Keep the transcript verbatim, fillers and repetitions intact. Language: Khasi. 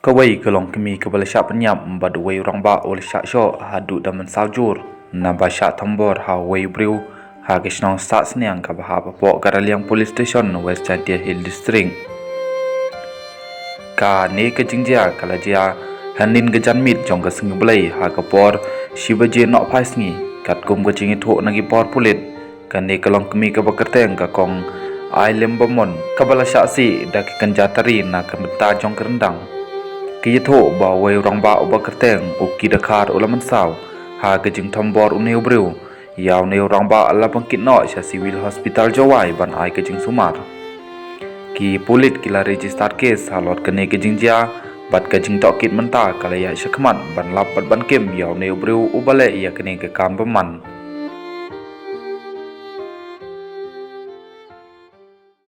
Kawei ka longkmie kaba la shah pynïap bad uwei u rangbah u la shah shoh haduh da mynsaw jur naba shah thombor ha uwei u briew ha ka shnong Sahsniang kaba hap hapoh ka Raliang Police Station, West Jaintia Hills District. Kane ka jingjia ka la jia hynnin ka janmiet jong ka sngi Blei ha ka por shi baje nohphai sngi, katkum ka jingïathuh na ki bor pulit. Kane ka longkmie kaba kyrteng ka Kong Ailembamon kaba la shah sih da ki kynja tari na ka bynta jong ka ryndang. Ki ïathuh ba uwei u rangbah uba kyrteng u Kidakhar u la mynsaw ha ka jingthombor une u briew. Ïa une u rangbah la pynkit noh sha Civil Hospital Jowai ban ai ka jingsumar. Ki pulit ki la register case halor kane ka jingjia bad ka jingtohkit mynta ka la ïaid shakhmat ban lap bad ban kem ïa une u briew uba leh ïa kane ka kam bymman.